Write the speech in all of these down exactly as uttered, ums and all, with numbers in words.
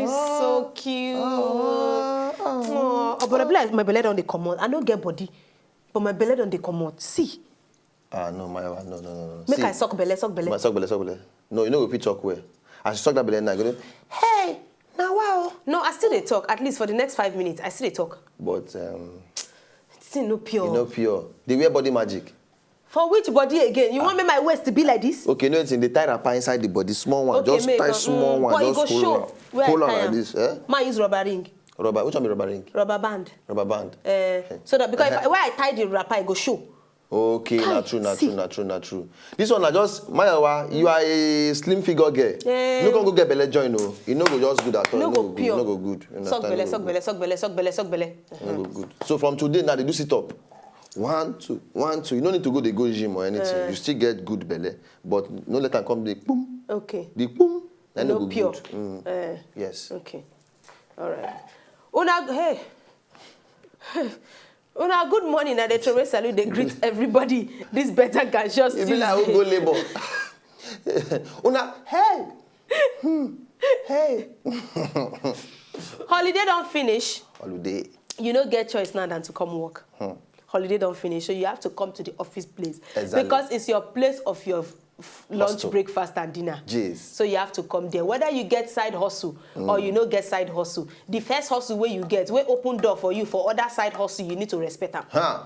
It's so cute. Oh, but I be like, my belly don dey comot. I no get body, but my belly don dey comot. See. Ah, no, my, no, no, no, no. Make I suck belly, suck belly. My suck belly, suck belly. No, you know if you talk well. I should suck that belly now. Go there. Hey, now wow. No, I still dey talk. At least for the next five minutes, I still dey talk. But um, Thing no pure. You no pure. They wear body magic. For which body again? You want make my waist to be like this? Okay, no, it's in the tie wrapper inside the body, small one. Okay, just make tie a small one. But it just go show where I tie am. Pull am like this, eh? Man use rubber ring. Rubber, which one be rubber ring? Rubber band. Rubber band. Eh, so that because if I, where I tie the wrapper, it go show. Okay, na true, na true, na true, na true. This one na just, Mayowa, you are a slim figure girl. Eh. No come go get belle join o. E no go just good at all. No go pure. No go good. Suck belle, suck belle, suck belle, suck belle, suck belle. No go good. So from today now, they do sit up. One, two, one, two. You no need to go dey go gym or anything. Eh. You still get good belle, but no let am come dey boom. Okay. The boom. No pure. Mm. Eh. Yes. Okay. All right. Una, hey. Una good morning. I dey throw away salute, dey greet everybody. This better can just. E be like who go labor. Una, hey. Hmm. Hey. Holiday don finish. Holiday. You no get choice now than to come work. Hmm. Holiday don finish, so you have to come to the office place. Exactly. Because it's your place of your f- lunch, hostel, breakfast, and dinner. Jeez. So you have to come there. Whether you get side hustle or you no get side hustle, the first hustle wey you get, wey open door for you for other side hustle, you need to respect am. Huh.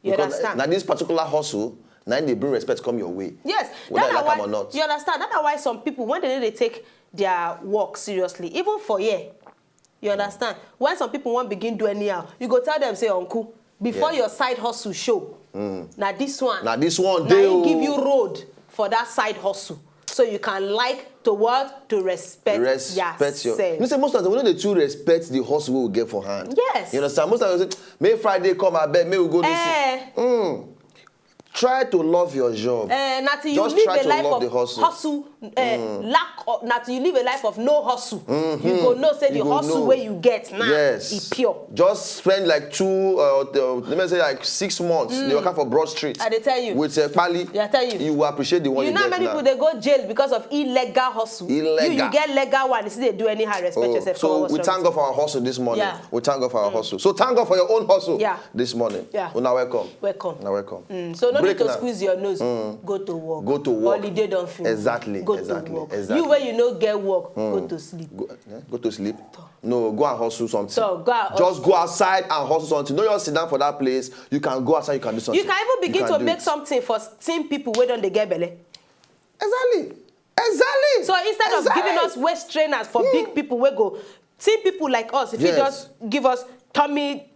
You understand? Now this particular hustle, now they bring respect come your way. Yes. Whether you like am or not. You understand? That's why some people, when they, they take their work seriously, even for here, you understand? When some people wan begin do anyhow, you go tell them say, "Uncle, before your side hustle show, na this one, na this one dey give you road for that side hustle, so you can like to what? To respect yourself." You know say most of the time we no dey too respect the hustle wey we get for hand. Yes. You understand? Most of the time we say, "Make Friday come, abeg, make we go this thing." Eh. Mm. Try to love your job. Eh, na till you live a life of hustle, eh, lack of, na till you live a life of no hustle. You go know say the hustle wey you get now, yes, e pure. Just spend like two, uh, the, let me say like six months. They work for Broad Street. I dey tell you. With a pali. Yeah, I tell you. You will appreciate the one you get now. You know how many people they go jail because of illegal hustle? Illegal. You, you get legal one, you still dey do anyhow, respect yourself. So we thank God for our hustle this morning. Yeah. We thank God for our hustle. So thank God for your own hustle this morning. Yeah. Una welcome. Welcome. Una welcome. Mm, so no need to squeeze your nose. Go to work. Go to work. Holiday don finish. Exactly. Go to work. Exactly. You wey you no get work, go to sleep. Go, eh, go to sleep. No, go and hustle something. So go and hustle. Just go outside and hustle something. No just sit down for that place. You can go outside, you can do something. You can even begin to make something for teen people wey don dey get belle. Exactly. Exactly. So instead of giving us waist trainers for big people wey go, teen people like us, if you just give us tummy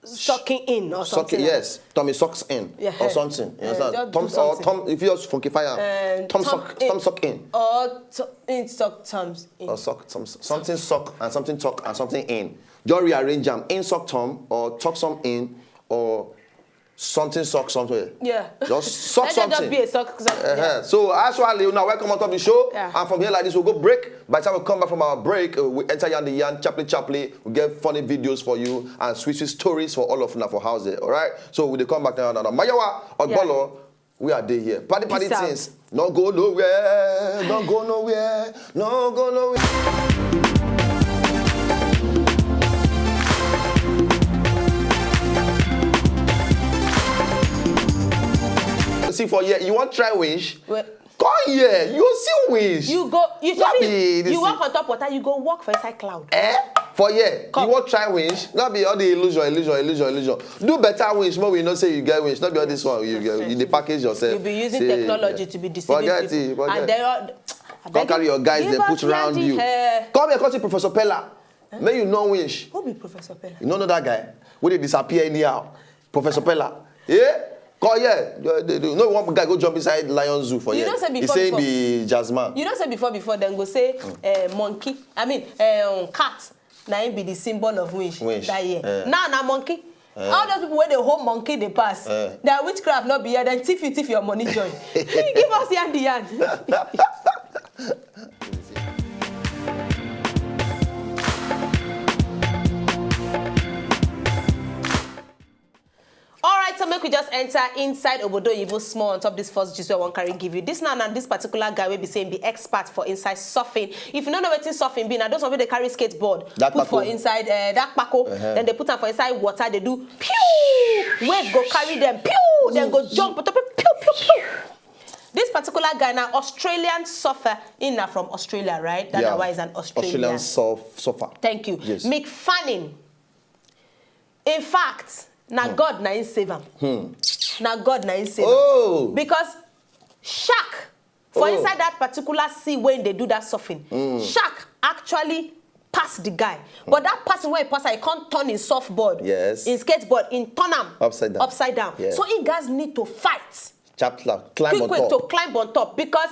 sucking in or something. Yes, tummy sucks in or something. You understand? Or if you just funkify am, tum suck, tum suck in. Or in suck tums in. Or suck tums, something suck and something tuck and something in. Just rearrange am. In suck tum or tuck some in or something suck something. Yeah. Just suck something. Let it just be a suck something. Uh-huh. Yeah. So actually, now welcome on top of the show. Yeah. And from here like this, we'll go break. By the time we come back from our break, uh, we enter Yan the Yan, Chapley Chapley. We get funny videos for you and sweet sweet stories for all of una for house there. All right. So we dey come back now. Now, now. Mayowa, Ogbolo, we are there here. Party party things. No go nowhere. No go nowhere. No go nowhere. See for here, you wan try winch? Come here, you see winch. You go, you walk on top water, you go walk for inside cloud. Eh? For here, you wan try winch? No be all the illusion, illusion, illusion, illusion. Do better winch, make we know say you get winch. No be all this one you get. You dey package yourself. You be using technology to be deceiving people. Forget it, forget it. And then come carry your guys, they put round you. Come here, come see Professor Pella. Make you know winch. Who be Professor Pella? You no know that guy wey dey disappear anyhow? Professor Pella. Yeah? Come here. No one guy go jump inside lion zoo for here. You know say before, he say he be jazzman. You know say before, before dem go say, eh, monkey. I mean, eh, um, cat. Na him be the symbol of winch that year. Now na monkey. All those people wey dey hold monkey dey pass. Their witchcraft no be here. Dem thief you, thief your money join. Give us yan the yan. All right, so make We just enter inside obodo oyibo small on top this first gist wey I wan carry give you. This now na this particular guy wey be say him be expert for inside surfing. If you no know wetin surfing be, na those one wey dey carry skateboard That put for kpako. Inside uh, that kpako, then they put am for inside water, they do pew, wave go carry them, pew, then go jump on top, pew pew pew. This particular guy na Australian surfer, him na from Australia, right? That Yeah. na why he's an Australian. Australian surf, surfer. Thank you. Yes. Mick Fanning. In fact, na God na him save am. Na God na him save am. Oh. Because shark for Oh. inside that particular sea wey they do that surfing, shark actually pass the guy. But that person wey pass, I can't turn his surfboard, Yes. his skateboard, in turn am Upside down. Upside down. Yeah. So he guys need to fight Chapter, climb quick on quick top. To climb on top because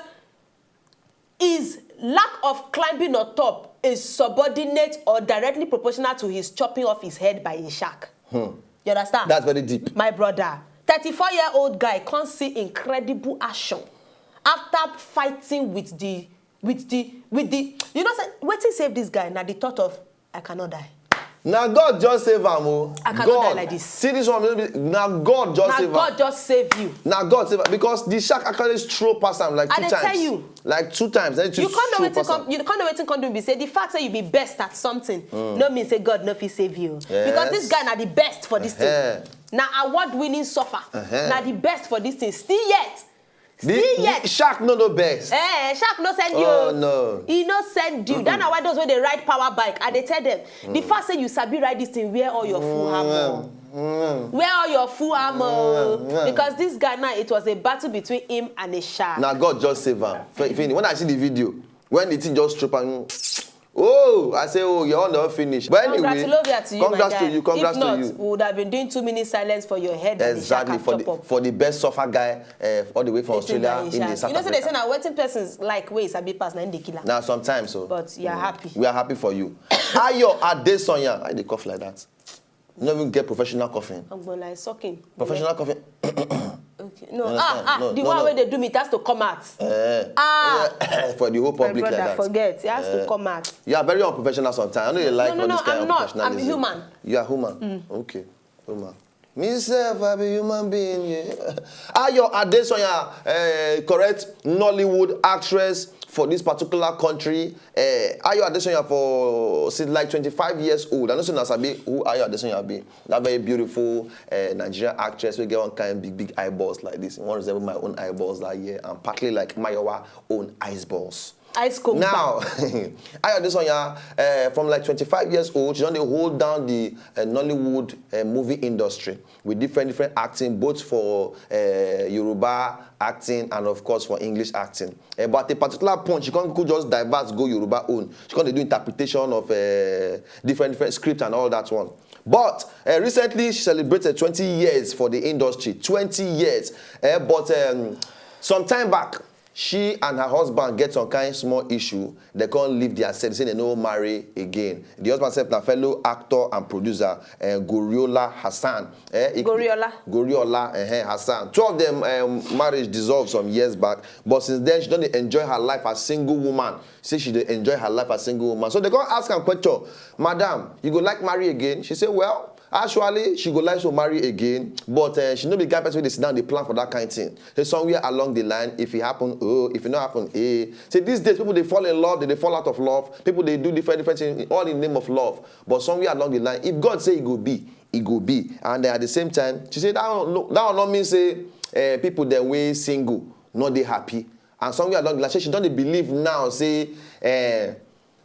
his lack of climbing on top is subordinate or directly proportional to his chopping off his head by a shark. You understand? That's very deep. My brother, thirty-four year old guy can't see incredible action after fighting with the with the with the you know say wetin save this guy na the thought of I cannot die. Na God just save am o. I cannot God. Die like this. See this one, maybe na God just Na save God am. Just save you. Na God save am because the shark actually throw past am like I two dey times. Tell you. Like two times. Then it You can't know throw wetin past am. Come. You can't know wetin come do be say the fact say you be best at something no mean say God no fit save you. Because Yes. This guy na the best for this thing. Eh. Na award winning surfer. Uh-huh. Na the best for this thing. Still yet. The, Still the yet. Shark no know best. Eh, shark no send you. Oh, no. He no send you. That na why those wey dey ride power bike, I dey tell them. The fact say you sabi ride this thing, wear all your full armor. Wear all your full armor. Because this guy now, it was a battle between him and a shark. Na God just save am. Fe- Fini. When I see the video, when the thing just strip am, oh, I say, oh, your own don finish. But anyway, Congratulations to you, my congrats guy. To you, congrats If not, to you. We would have been doing two minutes silence for your head. And the shark Exactly have for the chop up. For the best surfer guy uh, all the way from Wetin Australia na in the shark? South You know, say they Africa. Say na wetin persons like wey sabi pass na im dey kill am. Now sometimes so. But you are happy. We are happy for you. Ayo Adesanya, why they cough like that? You never get professional coughing. Ogbon like sucking. Professional coughing. Okay. No, You ah, understand? ah, No, the no, one no. Wey they do me, it has to come out. Eh. Ah. Yeah. For the whole My public brother, like that. Forget. It has to come out. You are very unprofessional sometimes. I know you like No, no, all no, this kind I'm of not. I'm professionalism. Human. You are human. Okay. Human. Myself, I be human being. Yeah. Ayo Adesanya, uh, correct Nollywood actress for this particular country. Uh, Ayo Adesanya for since like twenty-five years old. I know say na sabi who Ayo Adesanya be. That very beautiful uh, Nigerian actress wey get one kind big big eyeballs like this. One resemble my own eyeballs that year and partly like Mayowa own eyeballs. Ice cold. Now, Ayo Adesanya, uh, from like twenty-five years old, she don dey hold down the uh, Nollywood uh, movie industry with different different acting, both for uh, Yoruba acting and of course for English acting. Uh, but at a particular point, she can't just divert go Yoruba own. She can't do interpretation of uh, different different script and all that one. But uh, recently, she celebrated twenty years for the industry. Twenty years. Uh, but um, some time back, she and her husband get some kind small issue. They can't leave their set. Say they no marry again. The husband said na fellow actor and producer uh, Goriola Hassan. Eh, he- Goriola. Goriola uh, Hassan. Two of them um, marriage dissolved some years back, but since then she don't enjoy her life as single woman. Say she dey enjoy her life as single woman. So they can't ask her question, Madam, you go like marry again? She said, well, actually, she go like to marry again, but uh, she no be guy person wey dey sit down dey plan for that kind thing. Say somewhere along the line, if it happen, oh, if it not happen, eh. Say these days, people they fall in love, they, they fall out of love. People they do different different things, all in the name of love. But somewhere along the line, if God say it go be, it go be. And then at the same time, she said that one, no, that one not mean say uh, people that way single, not they happy. And somewhere along the line, she don't believe now say uh,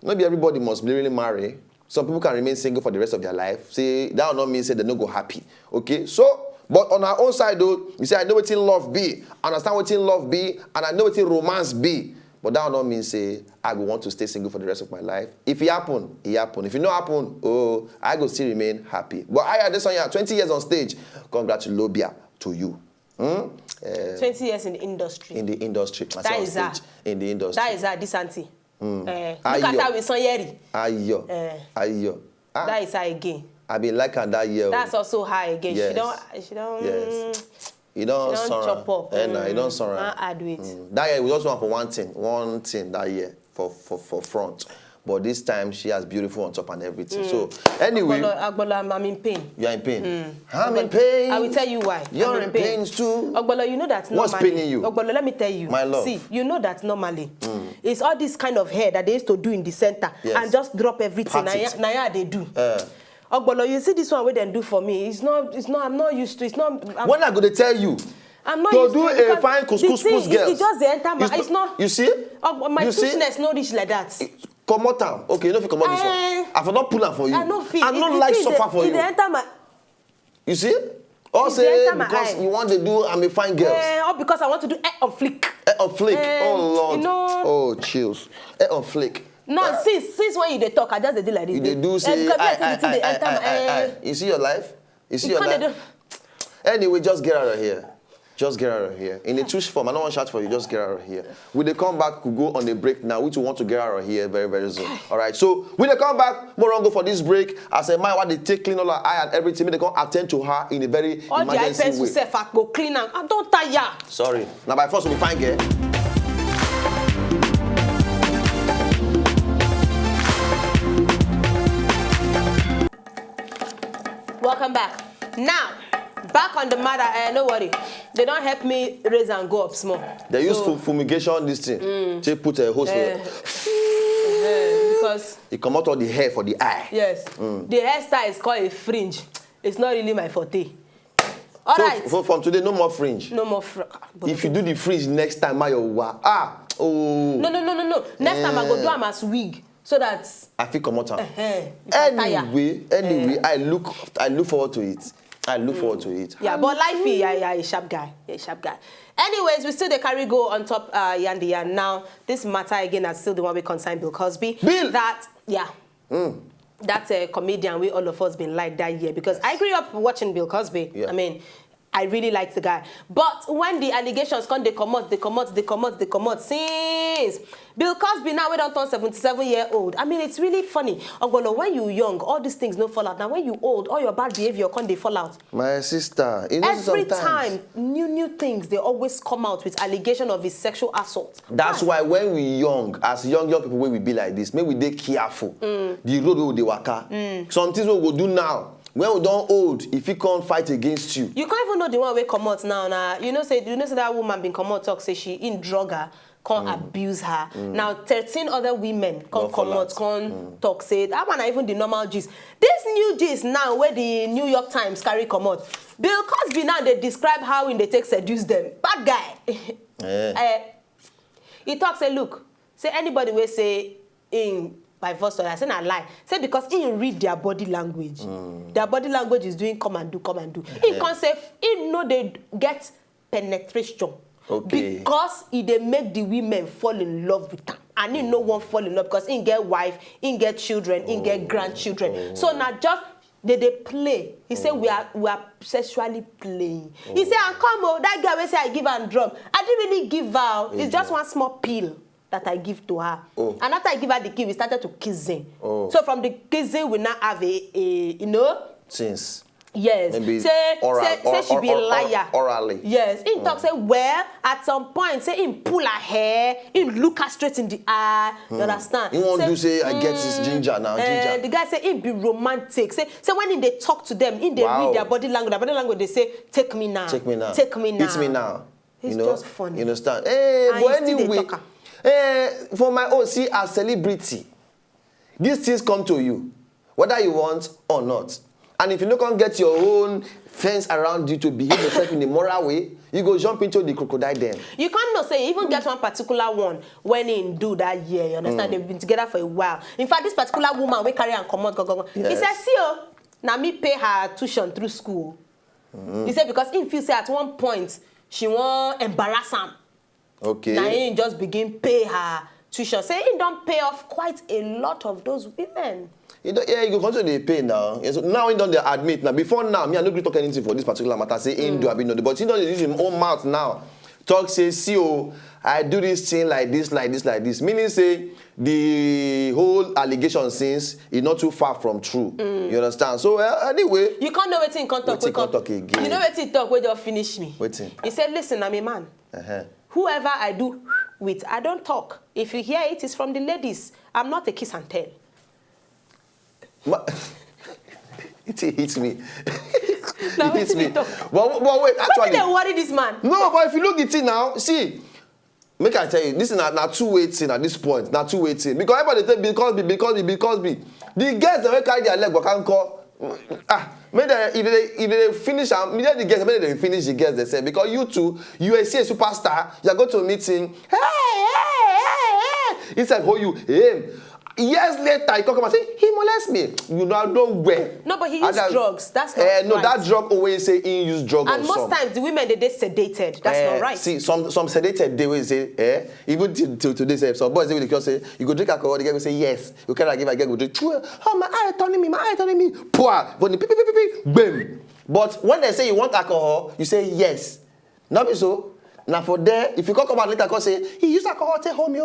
no be everybody must really marry. Some people can remain single for the rest of their life. Say that will not mean say they no go happy. Okay, so but on her own side though, you say I know what love be, I understand what love be, and I know what romance be. But that will not mean say I go want to stay single for the rest of my life. If it happen, it happen. If it not happen, oh, I go still remain happy. But I had this on here, twenty years on stage. Congratulobia to you. Hmm? Uh, Twenty years in the industry. In the industry. I That say on is her. Stage, in the industry. That is her, this auntie. Uh, look Ayo. At her with Sanyeri. Ayo. Eh. Ayo. Ah, That is her again. I been like her that year. That's also her again. Yes. She don't. She don't. Yes. You She don't don't sorrow. Chop up. Eh, nah, you don't Mm, sorrow. Can't add weight. Mm. That year we just want for one thing, one thing that year for for for front. But this time, she has beautiful on top and everything. So, anyway, Agbolo, Agbolo, I'm, I'm in pain. You're in pain. I'm in pain. I will tell you why. You're I'm in pain too. Ogbolo, you know that What's normally. Paining you? Ogbolo, let me tell you. My love. See, you know that normally. It's all this kind of hair that they used to do in the center Yes. and just drop everything. Pat it. Now, now they do. Uh, Ogbolo, you see this one where they do for me. It's not. It's not. I'm not used to. It's not. I'm, when I go to tell you, I'm not to used do to it a because fine the couscous thing, puss girl. It, it just the enter my. It's It's not- not. You see? Oh, my You see? Freshness no reach like that. Comot am. Okay, you know if you comot this Eh. one. I for not pull am for you. I no fit. I It- no it- like it- suffer for it you. Dey enter my. You see? All It say dey enter my because eye. You want to do I'm a fine girl. Eh, all because I want to do air on flick. Eh, on flick. Eh, Oh Lord. You know. Oh chills. Eh, on flick. No, since since when you dey talk, I just dey do like this. You dey do Eh, say because I, me, I I, think the I, enter my. I, I, Eh, I. You see your life? You see you your can't life? do. Anyway, just get out of here. Just get out of here. In a tush form, I don't want to shout for you. Just get out of here. We dey come back, we go on a break now. We too want to get out of here very, very soon. All right. So we dey come back. More on go for this break. As a man, why they take clean all her eye and everything, they come attend to her in a very All the eye emergency pencil way. Sef, I go clean am. I don tire. Sorry. Now by force we be fine girl. Welcome back. Now, back on the matter. Eh, no worry. They don't help me raise and go up small. They use So, fu- fumigation this thing. Take put a hose eh, for eh, because it come out all the hair for the eye. Yes, the hairstyle is called a fringe. It's not really my forte. All So right. for, from today, no more fringe. No more. Fr- If you do the fringe next time, my wa ah oh. No, no, no, no, no. Next time I go Eh. Do am as wig so that. I fit comot am. Eh, if I tire. Anyway, anyway, I look I look forward to it. I look forward to it. Yeah, but life, yeah, yeah, a sharp guy, a sharp guy. Anyways, we still dey carry go on top uh, Yandi Yan now. This matter again is still the one we concern Bill Cosby. Bill! That, yeah. That uh, comedian we all of us been like that year because I grew up watching Bill Cosby. Yeah. I mean, I really liked the guy. But when the allegations come, they come out, they come out, they come out, they come out since. Bill Cosby now we don't turn seventy-seven year old. I mean, it's really funny. Ogolo, when you young, all these things no fall out. Now when you old, all your bad behavior come they fall out. My sister, you know Every sometimes. Time, new new things they always come out with allegation of his sexual assault. That's why when we young, as young young people, when we be like this, make we dey careful. The road we dey waka. Some things we go do now. When we don old, if he can't fight against you. You can't even know the one wey comot now. Now you know say you know say that woman been comot talk say she in drug her, come abuse her. Now thirteen other women come Don fall comot out. Come talk say that one na even the normal gist. This new gist now wey the New York Times carry comot. Bill Cosby now dey describe how he dey take seduce them. Bad guy. Eh. Eh, he talk say look, say anybody wey say in by force or I say na lie. Say because he read their body language. Their body language is doing come and do, come and do. He Eh. Come say he no dey get penetration. Okay. Because he dey make the women fall in love with am. And he no wan fall in love because he get wife, he get children, he get grandchildren. So na just they dey play. He say we are we are sexually playing. He say and come oh that girl wey say I give am drum. I didn't really give her. It's just one small pill that I give to her. Oh. And after I give her the key, we started to kissing. Oh. So from the kissing, we now have a, a you know. Since Yes. Maybe say oral- say, say she or- be or- or- liar. Orally. Yes. He talk say well at some point say he pull her hair, he look her straight in the eye. You understand? He won't do say I get this ginger now, Eh, ginger. The guy say he be romantic. Say say when he dey talk to them, he dey Wow. Read their body language. Their body language they say take me now. Take me now. Take me now. Hit me now. It's you know? Just funny. You understand? Hey, And but he still dey anyway, talk am. Eh, for my own, see as celebrity, these things come to you, whether you want or not. And if you no come get your own fence around you to behave yourself in a moral way, you go jump into the crocodile den. You can't know say he even get one particular one when he do that year. You understand? They've been together for a while. In fact, this particular woman we carry and comot go go go. He Yes. Said, see oh, now me pay her tuition through school. He said because he feel say at one point she wan embarrass am. Okay. Now he just begin pay her tuition. Say he don pay off quite a lot of those women. You know, yeah, you go continue to pay now. Yes, now he don dey admit now. Before now, me I no gree talk anything for this particular matter. Say he do abi no do, but he don dey use him own mouth now. Talk say, see oh, I do this thing like this, like this, like this. Meaning say the whole allegation since is not too far from true. You understand? So uh, anyway, You can't know wetin he come talk. Wetin Wey come come talk again? You know wetin he talk wey just finish me. Wetin? He said, listen, I'm a man. Uh-huh. Whoever I do with, I don't talk. If you hear it, it's from the ladies. I'm not a kiss and tell. Ma- it hits me. Now It hits wetin me. you talk? But, but wait, Wetin dey actually. worry this man? No, but if you look the thing now, see, make I tell you, this is na, na two way thing at this point. Na two way thing. Because everybody say because be, because be, because be. The girls dem wey carry their leg waka nko. Ah, make dem if they if they finish am, make the girls make dem finish the girls themselves because you too, you are see a superstar, you are going to meet him. Hey, hey, hey, hey. He said, hold you, hey. Years later, he come come and say he molest me. You know, I don't wear. No, but he used drugs. That's not Eh, no, right. That drug always say he used drug And or most something. Times the women they dey sedated. That's Eh, not right. See, some some sedated they will say, eh, even till, till today, say, some boys they will just say, you go drink alcohol, the girl will say yes. You carry give a girl go drink. "Chua, oh, my eye turning me, my eye turning me. Poor, but the pipi pipi pipi, boom." But when they say you want alcohol, you say yes. Not be so. Now for there, if you come come out later, come say he used alcohol, take home you.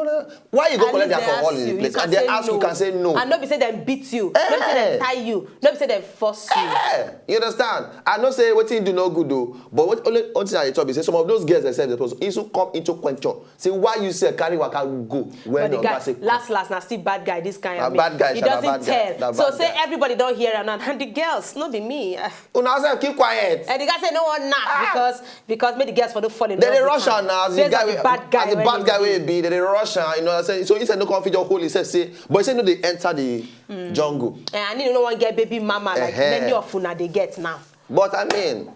Why you go At collect the least they alcohol ask in you, the you place, can and they say ask you, no. Can say no. And no be say dem beat you. No be say Eh. Dem tie you. No be say dem force you. Eh, you understand? I know say wetin you do no good though, but what only only thing I dey talk be say some of those girls themselves dey suppose also come into question. Say why you say carry waka go when But the your guy, guy say last last, na still bad guy this kind. Na I mean, bad guy, he sha, na doesn't bad guy, tell. na So bad say guy. Everybody don hear am now, and the girls, no be me. Ah. Una say keep quiet. And the guy say no one knock because because make the girls for no fall in They love dey with rush am. am now as the Based guy on wey the bad guy as the wey bad he guy be. Wey be. They dey rush am, you know what I'm saying? So he said no come fit just hold himself say, but he say no dey enter the jungle. Eh, I need no one get baby mama like Ehe. Many of una dey get now. But I mean,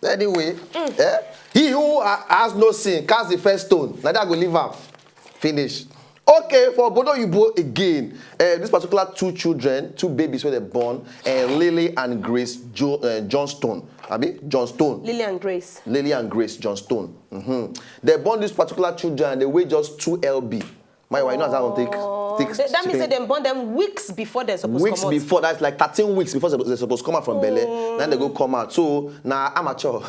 anyway, eh, he who ha- has no sin cast the first stone. Na that go leave am finish. Okay, for Obodo Oyibo again, uh, this particular two children, two babies wey dem born, uh, Lily and Grace jo- uh, Johnstone. Abi Johnstone. Lily and Grace. Lily and Grace Johnstone. Mm-hmm. They born these particular children and they weigh just two L B. My wife, you know as I don't take Oh, take that, that means chicken. That dem born them weeks before they're supposed Weeks to come before, that's like thirteen weeks before they- they're supposed to come out from belly. Now they go come out. So now amateur.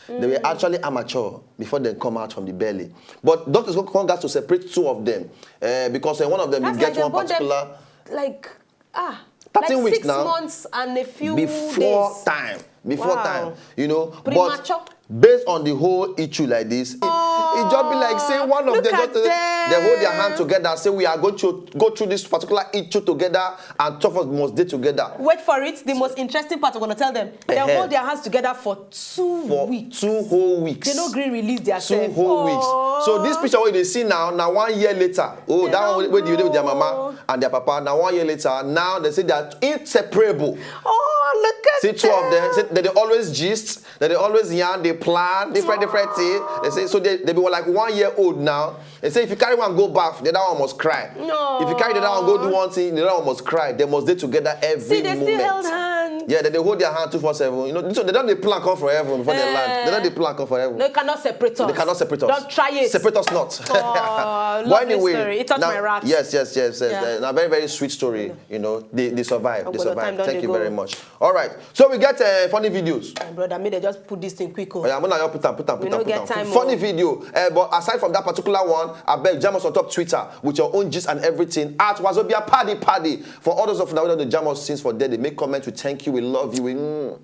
They were actually amateur before they come out from the belly. But doctors go come got to separate two of them uh, because uh, one of them That's get like they one born them particular like ah Thirteen like weeks six now. Months and a few Before days. Time. Before Wow. Time. You know, Premature. But based on the whole issue like this, it, it just be like say one of Look them at just, the whole their hand them. Together say we are going to go through this particular issue together and tough us must day together. Wait for it. The most interesting part I'm gonna tell them. They Uh-huh. Hold their hands together for two For weeks. Two whole weeks. They no gree release their Two whole weeks. So this picture wey you dey see now, now one year later. Oh, that one wey dey with their mama and their papa. Now one year later, now they say they are inseparable. Oh, look at See two of them. them. Say they dey always gist, they dey always yarn, they plan different different things. They say so they they be like one year old now. They say if you carry one go baff, the other one must cry. No. If you carry the other one go do one thing, the other one must cry. They must stay together every See, they moment. Still held hands. Yeah, they, they hold their hand two four seven. You know, so they don't they plan come for heaven before they land. They don't they plan come for heaven. No, it cannot separate us. They cannot separate us. Don't try it. Separate us not. Oh, But lovely anyway, story. It touched now, my rat. Yes, yes, yes, yes. Yeah. Uh, now very, very sweet story. You know, they, they survived. They Ogbolo time survived. don Thank dey you go. Very much. All right. So we get uh, funny videos. My brother, me they just put this thing quick. Oh. Yeah, I'm gonna put them, put them, put We them, no put get them. Time, Funny oh. Video. Uh, but aside from that particular one, I beg jam us on top Twitter with your own gist and everything at Wazobia Paddy Paddy. For all those of now that the jam us since for there, they make comments. We thank you. We love you. We mm,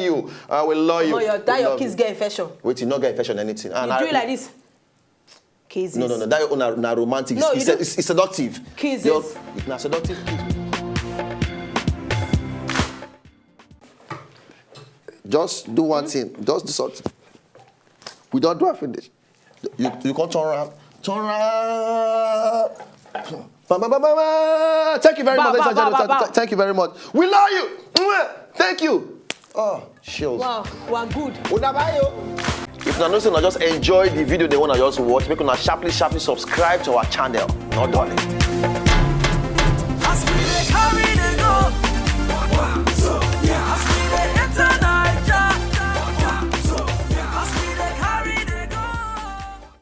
you. Uh, we love you. Oh, your, that We your love kids you. Get infection. Wait, you not get infection anything. And You I- do it like this. Kisses. No, no, no. That one na, na romantic. No, it's, you it's, do- it's, it's seductive. Kisses. Your- Na seductive kiss. Just do one thing. Just do something. We don't do it finish. You you can't turn around. Turn around. Bam, bam, bam, bam, bam. Thank you very Bow, much, ladies bow, and gentlemen. bow, bow, Th- th- Thank you very much. We love you. Mwah. Thank you. Oh, shields. Wow, we are good. Una bye yo. If una know say una just enjoy the video they wanna just watch, make una sharply sharply subscribe to our channel. No darling.